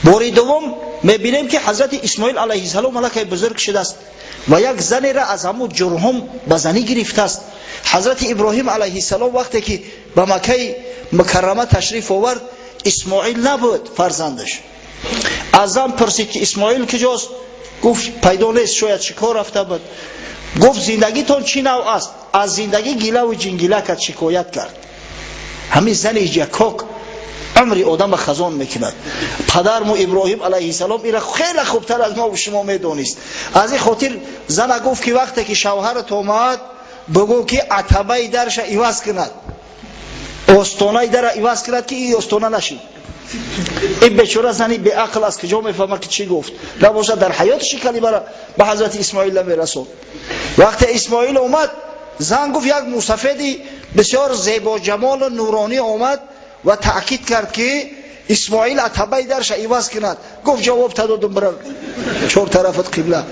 Бори дуввум мебинем, ки ҳазрати Исмоил алайҳиссалом аллакай бузург шудааст ва як занеро аз ҳамун Ҷурҳум ба занӣ гирифтааст. Ҳазрати Иброҳим алайҳиссалом вақте ки ба Маккаи Мукаррама ташриф овард, Исмоил набуд фарзандаш. Аз зан пурсид, ки Исмоил куҷост? Гуфт, пайдо нест, шояд шикор рафта буд. Гуфт, зиндагитон чӣ нав аст? Аз зиндагӣ гилаву ҷингила кард, шикоят кард. Ҳамин зани ҷакок умри одама хазон мекунад. Падарму Иброҳим алайҳиссалом ира хеле хубтар аз мо шумо медонист. Аз ин хотир зана гуфт, ки вақте ки шавҳарат омад, бигӯ, ки атабаи дарша иваз кунад, остонаи дара иваз кунад, ки и остона нашид. Ин бечора зани беақл аз куҷо мефаҳмад, ки чӣ гуфт? Набошад, дар ҳаётиши калимара ба ҳазрати Исмоил намерасон. Вақте Исмоил омад, зан гуфт, як мусафеди бисёр зебоҷамолу нуронӣ омад ва таъкид кард, ки Исмоил атабаи дарша иваз кунад. Гуфт, ҷавоб додум, бира, чор тарафат қибла,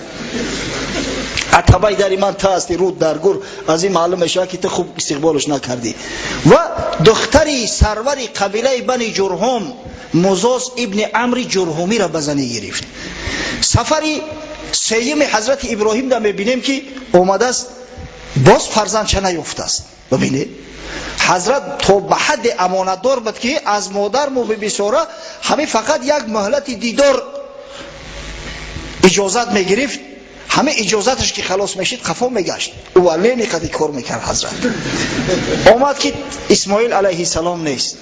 атабаи дари ман ту ҳасти, руд дар гур. Аз ин маълум мешавад, ки ту хуб истиқболаш накардӣ. Ва духтари сарвари қабилаи Бани Ҷурҳум, Музоз ибни Амри Ҷурҳумиро ба занӣ гирифт. Сафари сеюми ҳазрати Иброҳим да мебинем, ки омадааст, боз фарзандча наёфтааст. Бибинед, ҳазрат то ба ҳадди амонатдор буд, ки аз модарму бибисора ҳамин фақат як муҳлати дидор иҷозат мегирифт. Ҳамин иҷозаташ ки халос мешид, қафо мегашт. Увалени қади кор мекард. Ҳазрат омад, ки Исмоил алайҳиссалом нест.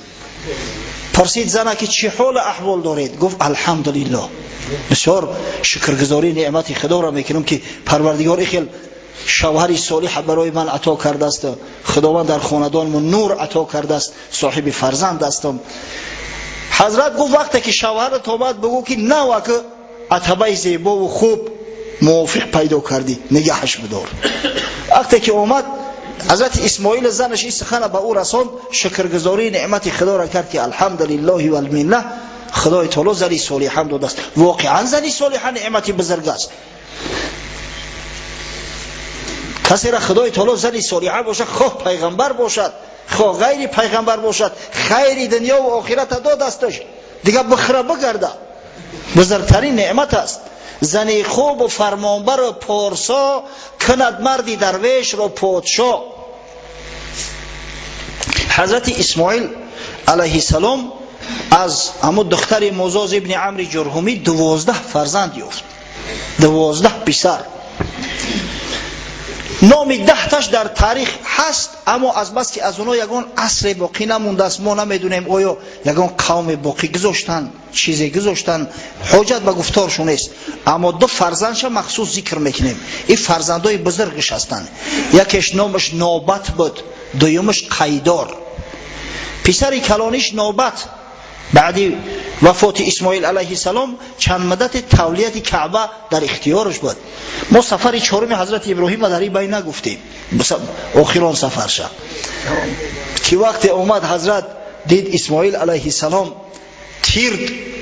Пурсид зана, ки чӣ ҳолу аҳвол доред? Гуфт, алҳамдулиллоҳ, бисёр шукргузории неъмати Худоро мекунам, ки Парвардигор ихел шавҳари солиҳа барои ман ато кардааст, Худованд дар хонадонмон нур ато кардааст, соҳиби фарзанд ҳастам. Ҳазрат гуфт, вақте ки шавҳарат омад, бигӯ, ки наваки атабаи зебову хуб мувофиқ пайдо кардӣ, нигаҳаш бидор. Вақте ки омад ҳазрати Исмоил, занаш ин сухана ба ӯ расонд, шукргузории неъмати Худоро кард, ки алҳамдулиллоҳи валминна, Худои таоло зани солиҳам додааст. Воқеан, зани солиҳа неъмати бузург аст. Касеро Худои таоло зани солиҳа бошад, хоҳ пайғамбар бошад, хоҳ ғайри пайғамбар бошад, хайри дунёву охирата додасташ, дигар бихӯра бигарда. Бузургтарин неъмат аст. Зани хубу фармонбару порсо кунад марди дарвешро подшо. Ҳазрати Исмоил алайҳиссалом аз ҳамун духтари Музоз ибни Амри Ҷурҳумӣ 12 фарзанд ёфт, 12 писар. Номи 10таш дар таърих ҳаст, аммо азбаски аз онҳо ягон асре боқӣ намондааст, мо намедонем, оё ягон қавме боқӣ гузоштанд, чизе гузоштанд, ҳоҷат ба гуфторшон нест. Аммо ду фарзандша махсус зикр мекунем. Ин фарзандои бузургаш ҳастанд. Якеш номаш Нобат буд, дуюмаш Қайдор. Писари калониш Нобат баъди вафоти Исмоил алайҳиссалом чанд муддати тавлияти Каъба дар ихтиёраш буд. Мо сафари чоруми ҳазрати Иброҳима дар ин байн нагуфтем, охирон сафарша, ки вақте омад ҳазрат, дид, Исмоил алайҳиссалом тир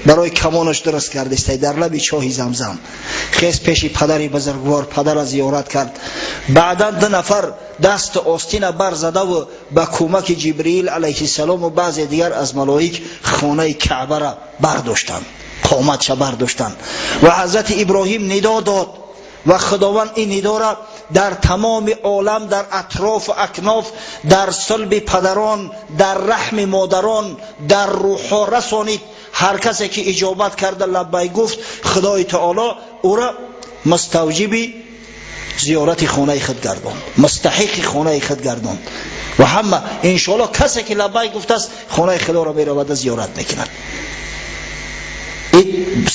барои камонаш дуруст кардистай дар лаби чоҳи Замзам. Хез пеши падари бузургвор, падара зиёрат кард. Баъдан ду нафар дасту остина барзадаву ба кӯмаки Ҷибриил алайҳиссалому баъзе дигар аз малоик хонаи Каъбара бардоштанд, қоматша бардоштанд ва ҳазрати Иброҳим нидо дод ва Худованд ин нидора дар тамоми олам, дар атрофу акноф, дар сулби падарон, дар раҳми модарон, дар рӯҳҳо расонид. Ҳар касе ки иҷобат карда, лаббай гуфт, Худои таоло ӯра муставҷиби зиёрати хонаи худ гардонд, мустаҳиқи хонаи худ гардонд. Ва ҳама иншоалло, касе ки лаббай гуфтааст, хонаи Худоро меравада зиёрат мекунад.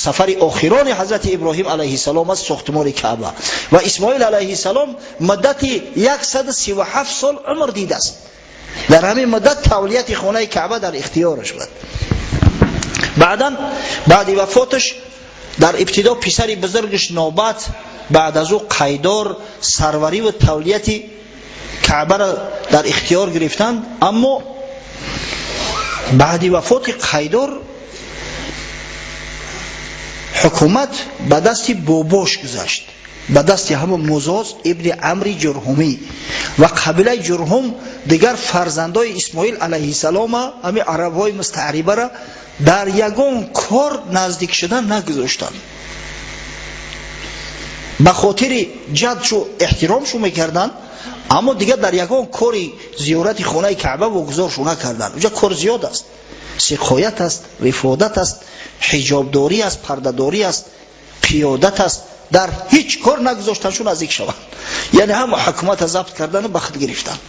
Сафари охирони ҳазрати Иброҳим алайҳиссалом аст, сохтмони Каъба. Ва Исмоил алайҳиссалом муддати 137 сол умр дидааст. Дар ҳамин муддат тавлияти хонаи Каъба дар ихтиёраш буд. Баъдан, баъди вафоташ, дар ибтидо писари бузургаш Нобат, баъд аз ӯ Қайдор сарвариву тавлияти Каъбаро дар ихтиёр гирифтанд. Аммо баъди вафоти Қайдор ҳукумат ба дасти бобош гузашт, ба дасти ҳамон Музоз ибни Амри Ҷурҳумӣ ва қабилаи Ҷурҳум. Дигар фарзандои Исмоил алайҳиссалома, ҳамин арабҳои мустаърибара дар ягон кор наздик шудан нагузоштанд. Ба хотири ҷадшу эҳтиромшу мекарданд, аммо дигар дар ягон кори зиёрати хонаи Каъба вогузоршу накарданд. Уҷа кор зиёд аст, сиқоят аст, рифодат аст, ҳиҷобдорӣ аст, пардадорӣ аст, қиёдат аст. Дар ҳеҷ кор нагузоштаншу наздик шаванд. Яъне ҳама ҳукумата забт кардану ба худ гирифтанд.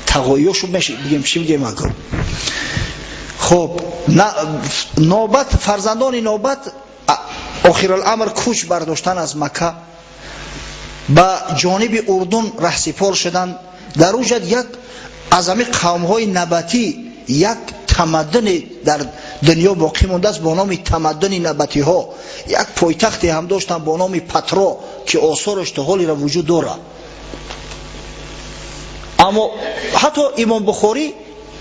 Тағоиёшу бигем, чӣ бигем агар. Хоб, Нобат, фарзандони Нобат охируламр кӯч бардоштан аз Макка, ба ҷониби Урдун раҳсипор шуданд. Дар уҷад як аз ҳамин қавмҳои набатӣ як тамаддуне дар дунё боқӣ мондааст бо номи тамаддуни набатиҳо. Як пойтахте ҳам доштанд бо номи Патро, ки осораш то ҳолира вуҷуд дорад. Аммо ҳатто Имом Бухорӣ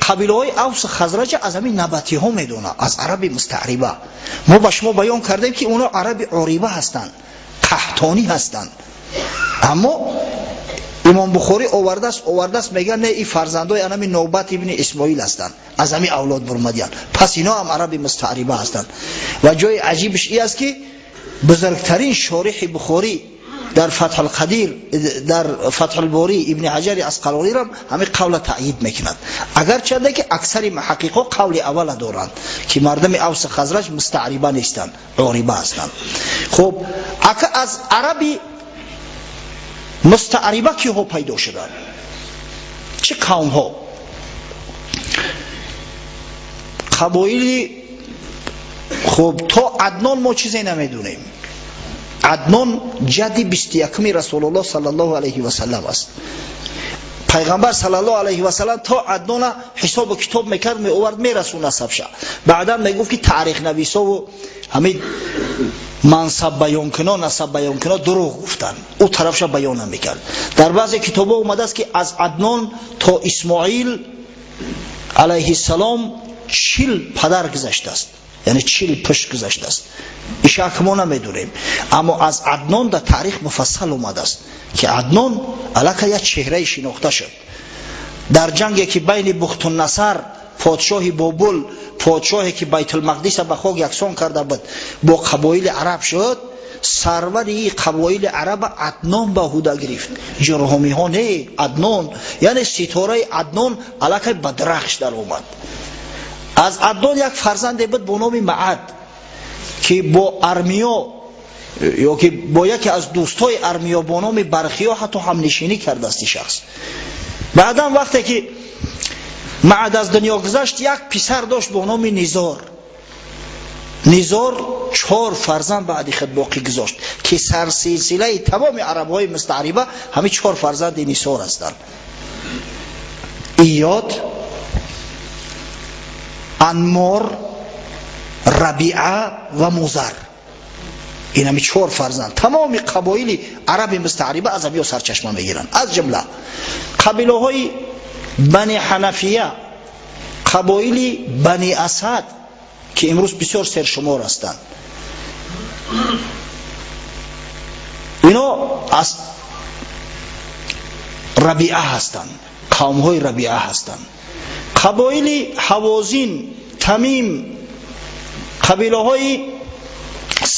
қабилаҳои Авс Хазраҷа аз ҳамин набатиҳо медонад, аз араби мустаъриба. Мо ба шумо баён кардем, ки онҳо араби ориба ҳастанд, қаҳтонӣ ҳастанд. Аммо Имом Бухорӣ овардааст, мегӯяд не, ин фарзандои анами Нобат ибни Исмоил ҳастанд, аз ҳамин авлод бурмадиянд. Пас ино ҳам араби мустаъриба ҳастанд. Ва ҷои аҷибаш ин аст, ки бузургтарин шориҳи Бухорӣ дар Фатҳулқадир, дар Фатҳулборӣ Ибни Ҳаҷари Асқалонӣ ҳам ҳамин қавла таъйид мекунад. Агарчанде ки аксари муҳаққиқо қавли аввала доранд, ки мардуми Авс Хазраҷ мустаъриба нестанд, ориба ҳастанд. Хуб, ака аз араби мустаъриба киҳо пайдо шуданд? Чӣ қавмҳо? Қабоили, хуб, то Аднон мо чизе намедонем. Аднон ҷадди 21-уми Расулуллоҳ саллаллоҳу алайҳи васаллам аст. Пайғамбар саллаллоҳу алайҳи васаллам то Аднона ҳисобу китоб мекард, меовард, мерасун насабша. Баъдан мегуфт, ки таърихнависову ҳамин мансаб баёнкуно, насаб баёнкуно дурӯғ гуфтанд. Ӯ тарафша баён намекард. Дар баъзе китобҳо омадааст, ки аз Аднон то Исмоил алайҳиссалом 40 падар гузаштааст, яъне 40 пушт гузаштааст. Ишак мо намедонем, аммо аз Аднон дар таърих муфассал омадааст, ки Аднон аллакай як чеҳраи шинохта шуд. Дар ҷанге ки байни Бухтуннасар, подшоҳи Бобул, подшоҳе ки Байтулмақдиса ба хок яксон карда буд, бо қабоили араб шуд, сарвари қабоили араба Аднон ба ҳуда гирифт. Ҷурҳумиҳо не, Аднон, яъне ситораи Аднон аллакай ба дарахш даромад. Аз Аднон як фарзанде буд бо номи Маад, ки бо Армиё ё ки бо яке аз дӯстҳои Армиё бо номи Бархиё ҳатто ҳамнишинӣ кардааст ин шахс. Баъдан вақте ки Маад аз дунё гузашт, як писар дошт бо номи Низор. Низор 4 фарзанд баъди худ боқӣ гузошт, ки сарсилсилаи тамоми арабҳои мустаъриба ҳамин 4 фарзанди Нисор ҳастанд: Иёд, Анмор, Рабиа ва Музар. Ин ҳами 4 фарзанд. Тамоми қабоили араби мустаъриба аз ҳамиё сарчашма мегиранд. Аз ҷумла қабилаҳои Бани Ҳанафия, қабоили Бани Асад, ки имрӯз бисёр сершумор ҳастанд. Ино аз Рабиа ҳастанд, қавмҳои Рабиа ҳастанд. Қабоили Ҳавозин, Тамим, қабилаҳои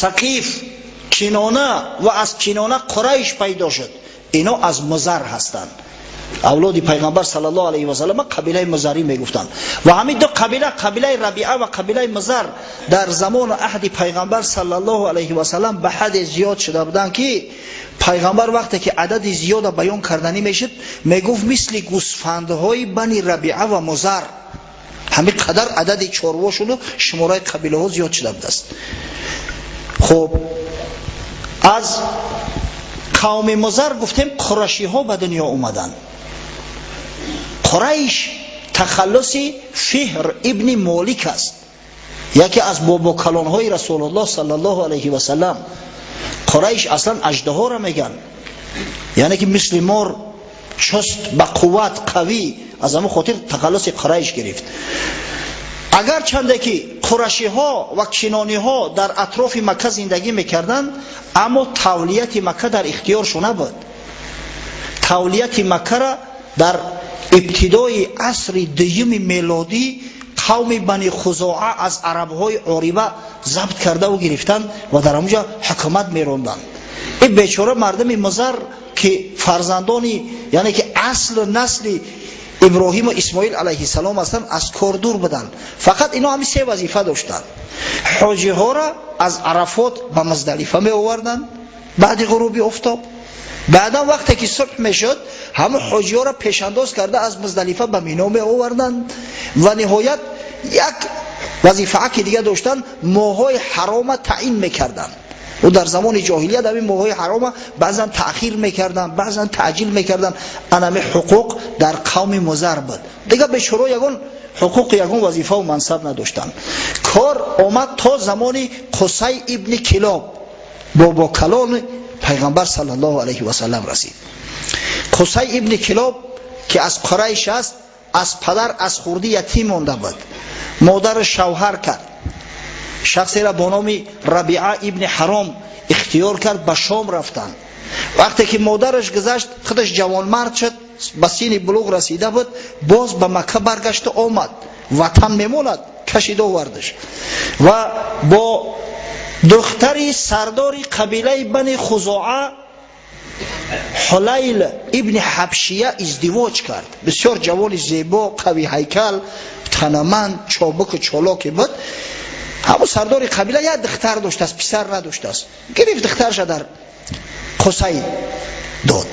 Сақиф, Кинона ва аз Кинона Қурайш пайдо шуд. Ино аз Музар ҳастанд. Авлоди пайғамбар саллаллоҳу алайҳи васаллам қабилаи Музарӣ мегуфтанд. Ва ҳамин ду қабила, қабилаи Рабиа ва қабилаи Музар, дар замону аҳди пайғамбар саллаллоҳу алайҳи васаллам ба ҳадде зиёд шуда буданд, ки пайғамбар вақте ки адади зиёда баён карданӣ мешуд, мегуфт мисли гӯсфандҳои бани Рабиа ва Музар. Ҳамин қадар адади чорвошуну шумораи қабилаҳо зиёд шуда будааст. Хуб, аз қавми Музар гуфтем қурашиҳо ба дунё омаданд. Қурайш тахаллуси Фиҳр ибни Молик аст, яке аз бобокалонҳои Расулуллоҳ саллаллоҳу алайҳи васаллам. Қурайш аслан аждаҳоро мегӯянд, яъне ки мисли мор чуст, ба қувват, қавӣ, аз ҳамон хотир тахаллуси Қурайш гирифт. Агарчанде ки қурашиҳо ва кинониҳо дар атрофи Макка зиндагӣ мекарданд, аммо тавлияти Макка дар ихтиёршон набуд. Тавлияти Маккара дар ибтидои асри дуюми мелодӣ қавми Бани Хузоа аз арабҳои ориба забт кардаву гирифтанд ва дар ҳамуҷа ҳукумат меронданд. Ин бечора мардуми Музар, ки фарзандони, яъне ки аслу насли Иброҳиму Исмоил алайҳиссалом ҳастанд, аз кор дур буданд. Фақат ино ҳамин се вазифа доштанд: ҳоҷиҳоро аз Арафот ба Муздалифа меоварданд баъди ғуруби офтоб, баъдан вақте ки субҳ мешуд, ҳамон ҳоҷиҳоро пешандоз карда аз Муздалифа ба Мино меоварданд. Ва ниҳоят як вазифаа ки дига доштанд, моҳҳои ҳарома таъин мекарданд. Ӯ дар замони ҷоҳилият ҳамин моҳҳои ҳарома баъзан таъхир мекарданд, баъзан таъҷил мекарданд. Анами ҳуқуқ дар қавми Музар буд. Дига бечоро ягон ҳуқуқ, ягон вазифаву мансаб надоштанд. Кор омад то замони Қусай ибни Килоб, бобокалони пайғамбар саллаллоҳу алайҳи васаллам расид. Қусай ибни Килоб, ки аз Қурайш аст, аз падар аз хурдӣ ятим монда буд. Модараш шавҳар кард, шахсеро бо номи Рабиа ибни Ҳаром ихтиёр кард, ба Шом рафтанд. Вақте ки модараш гузашт, худаш ҷавонмард шуд, ба синни булуғ расида буд, боз ба Макка баргашта омад. Ватан мемонад, кашид овардаш ва бо духтари сардори қабилаи Бани Хузоа Ҳулайл ибни Ҳабшия издивоҷ кард. Бисёр ҷавони зебо, қави ҳайкал, танаманд, чобуку чолоке буд. Ҳамун сардори қабила як духтар доштааст, писар надоштааст. Гирифт, духтарша дар Қусай дод.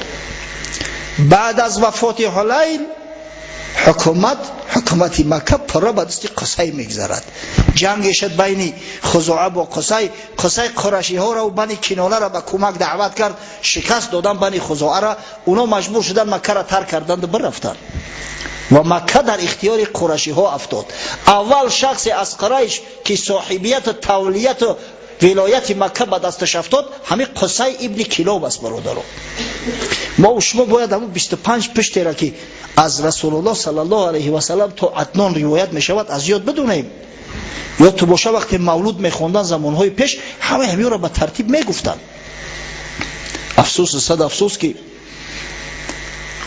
Баъд аз вафоти Ҳулайл ҳукумати Макка пурра ба дасти Қусай мегзарад. Ҷанге шуд байни Хузоа бо Қусай. Қусай қурашиҳоро ва Бани Кинонаро ба кӯмак даъват кард, шикаст додан Бани Хузоаро. Оно маҷбур шуданд, Маккаро тарк карданду бирафтанд ва Макка дар ихтиёри қурашиҳо афтод. Аввал шахсе аз Қурайш, ки соҳибияту тавлияту вилояти Макка ба дасташ афтод, ҳамин Қусай ибни Килоб аст. Бародаро, мо шумо бояд ҳамун 25 пуштера, ки аз Расулуллоҳ саллаллоҳу алайҳи васаллам то Аднон ривоят мешавад, аз ёд бидонем. Ё ту боша, вақте мавлуд мехондан замонҳои пеш, ҳамаи ҳаминро ба тартиб мегуфтанд. Афсӯс, сад афсӯс, ки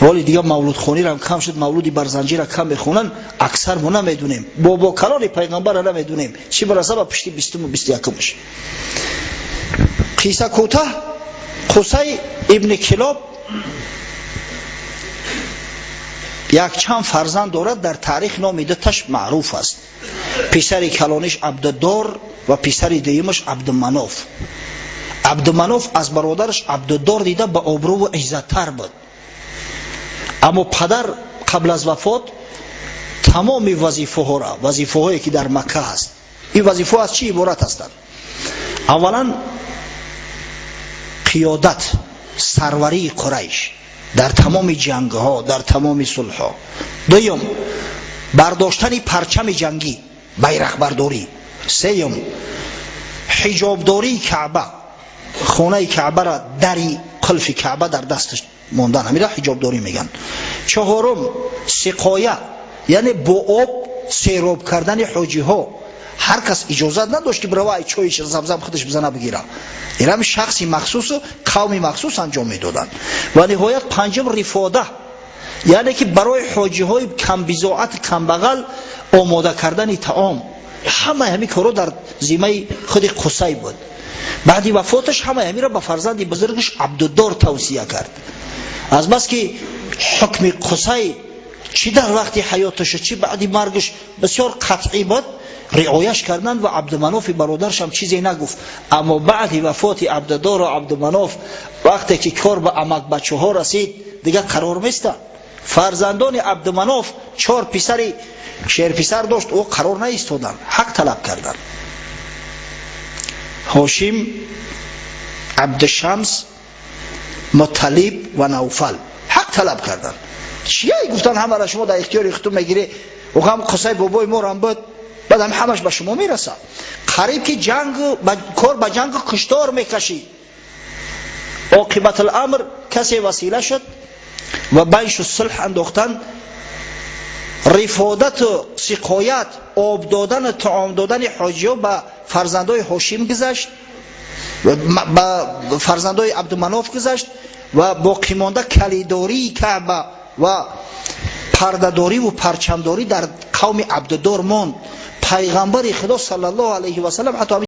ҳоли дига мавлудхонирам кам шуд, мавлуди Барзанҷира кам мехонанд, аксар мо намедонем, бобокалони пайғамбарро намедонем, чӣ бараса ба пушти бистуму бисту якумаш. Қисса кӯтаҳ, Қусай ибни Килоб якчанд фарзанд дорад, дар таърих номи дуташ маъруф аст: писари калониш Абдудор ва писари дуюмаш Абдуманоф. Абдуманоф аз бародараш Абдудор дида ба обрӯву иззаттар буд. Аммо падар қабл аз вафот тамоми вазифаҳоро, вазифаҳое ки дар Макка ҳаст, ин вазифаҳо аз чӣ иборат ҳастанд? Аввалан, қиёдат, сарварии Қурайш дар тамоми ҷангҳо, дар тамоми сулҳҳо. Дуюм, бардоштани парчами ҷангӣ, байрақбардорӣ. Сеюм, ҳиҷобдории Каъба, хонаи Каъбара, дари қулфи Каъба дар дасташ мондан, ҳамира ҳиҷобдорӣ мегӯянд. Чаҳорум, сиқоя, яъне бо об сероб кардани ҳоҷиҳо. Ҳар кас иҷозат надошт, ки бирава ай чои Замзам худаш бизана бигира, инам шахси махсусу қавми махсус анҷом медоданд. Ва ниҳоят панҷум, рифода, яъне ки барои ҳоҷиҳои камбизоат, камбағал омода кардани таом. Ҳамаи ҳамин корҳо дар зиммаи худи Қусай буд. Баъди вафоташ ҳамаи ҳаминро ба фарзанди бузургаш Абдудор тавсия кард. Азбаски ҳукми Қусай чӣ дар вақти ҳаёташ, чӣ баъди маргаш бисёр қатъӣ буд, риояш карданд ва Абдуманофи бародарашам чизе нагуфт. Аммо баъди вафоти Абдудору Абдуманоф, вақте ки кор ба амакбачаҳо расид, дигар қарор местанд. Фарзандони Абдуманоф, чор писари шерписар дошт, ӯ қарор наистоданд, ҳақ талаб карданд. Ҳошим, Абдушамс, Муталиб ва Навфал ҳақ талаб карданд. Чия гуфтанд, ҳамара шумо дар ихтиёри худтон мегирӣ, ҳам Қусай бобои морам буд, баъд ҳам ҳамаш ба шумо мерасад. Қариб ки ҷанг, кор ба ҷангу куштор мекашид. Оқибатуламр касе васила шуд ва байшу сулҳ андохтан. Рифодату сиқоят, об додану таом додани ҳоҷиҳо ба фарзандои Ҳошим гузашт, ба фарзандои Абдуманоф гузашт ва боқимонда калидории Каъба ва Пардадориву парчамдорӣ дар қавми Абдудор монд. Пайғамбари Худо, саллаллоҳу алайҳи васаллам, ҳатто